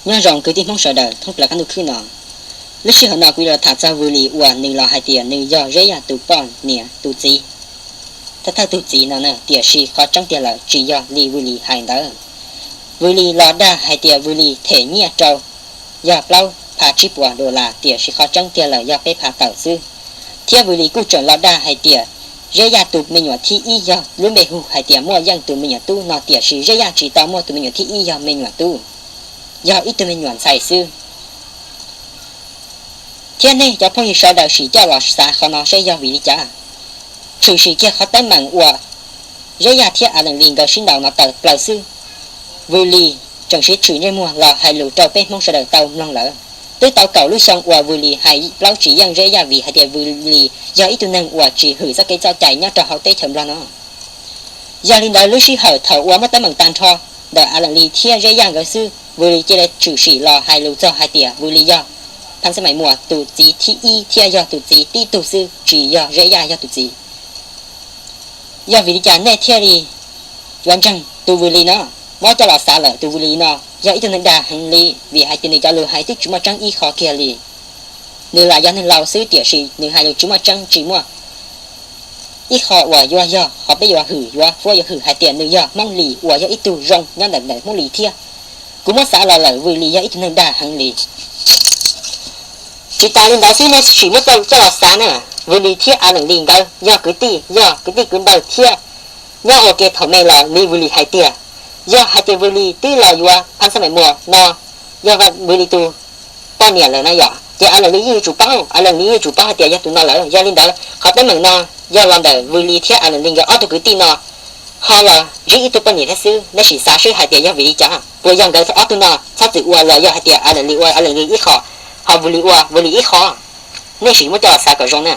Nyob zoo kwv tij Hmoob sawv daws thoob plaws qab ntuj khwb no. Lub sij hawm no kuv yuav los tham txog Vwj Lis uas nws los hais tias nws yog Zeb Yaj tus poj niam tus txiv, thawj thawj tus txiv no na, tiam sis qhov tseeb tiag lawm tsis yog li Vwj Lis hais ntawd. Vwj Lis los dag hais tias Vwj Lis them nyiaj rau yog plaub phav tsib puas dollar, tiam sis qhov tseeb tiag lawm yog peb phav tawm xwb. Thiab Vwj Lis kuj tseem los dag hais tias Zeb Yaj tus me nyuam thib ib yog lub npe hu hais tias Muaj Yeej tus me nyuam tub no, tiam sis Zeb Yaj tsis tau muaj tus me nyuam thib ib yog me nyuam tub, yog ib tug me nyuam ntxhais xwb. Thiab nej cov phooj ywg sawv daws sim coj los xav qhov no seb yog vim li cas. Tshwm sim kiag qhov teeb meem uas Zeb Yaj thiab A Leej Lis nkawd sib ntaus no tawm plaws xwb, Vwj Lis tseem siv tshwm ntsej muag los hais lus rau peb Hmoob sawv daws tau mloog lawm. Twb tau kaum lub xyoo uas Vwj Lis hais plaub tsis yeej Zeb Yaj vim hais tias Vwj Lis yog ib tug neeg uas tsis hwm txoj kev txoj cai nyob rau hauv teb chaws Nplog no. Yog li ntawd lub sij hawm thaum uas muaj teeb meem tag nrho ntawm A Leej Lis thiab Zeb Yaj nkawd xwb, Vwj Lis cia li tshwm sim los hais lus txog hais tias Vwj Lis yog Phas Xab Maiv Muas tus txiv thib ib thiab yog tus txiv tib tug xwb, tsis yog Zeb Yaj yog tus txiv. Yog vim li cas nej thiaj li yuav ntseeg tus Vwj Lis no? Muab coj los xav lawm, tus Vwj Lis no yog ib tug neeg dag heev li, vim hais tias nws cov lus hais twb tsis muaj tseeb ib qho kiag li. Nws lam yog neeg laus xwb, tiam sis nws hais lus tsis muaj tseeb, tsis muaj ib qho uas yuav yog qhov peb yuav hwm, yuav fuab yuav hwm hais tias nws yog Hmoob Lis uas yog ib tug zoo nyob ntawm ntawm Hmoob Lis thiab. Kuv muab xav los lawm, Vwj Lis yog ib tug neeg dag heev li. Tsis tas li ntawd xwb, nej sim muab coj los xav na, Vwj Lis thiab A Leej Lis nkawd yog kwv tij, yog kwv tij kwv npawg thiab nyob ua ke thaum me los li Vwj Lis hais tiag. Yog hais tias Vwj Lis twb los yuav Phas Xab Maiv Muas no, yog Vwj Lis tus poj niam lawm na yom, ces A Leej Lis yeej yuav tsum paub, A Leej Lis yeej yuav tsum paub hais tias yog tus no lawm. Yog li ntawd qhov teeb meem no yog los ntawm Vwj Lis thiab A Leej Lis nkawd ob tug kwv tij no ho los ntsib ib tug poj niam thiab xwb. Nej sim xav seb hais tias yog vim li cas, puas yog nkawd ob tug no txhob txwm ua los yog hais tias A Leej Lis ua A Leej Lis ib qho, ho Vwj Lis ua Vwj Lis ib qho? Nej sim muab coj los xav kom zoo na.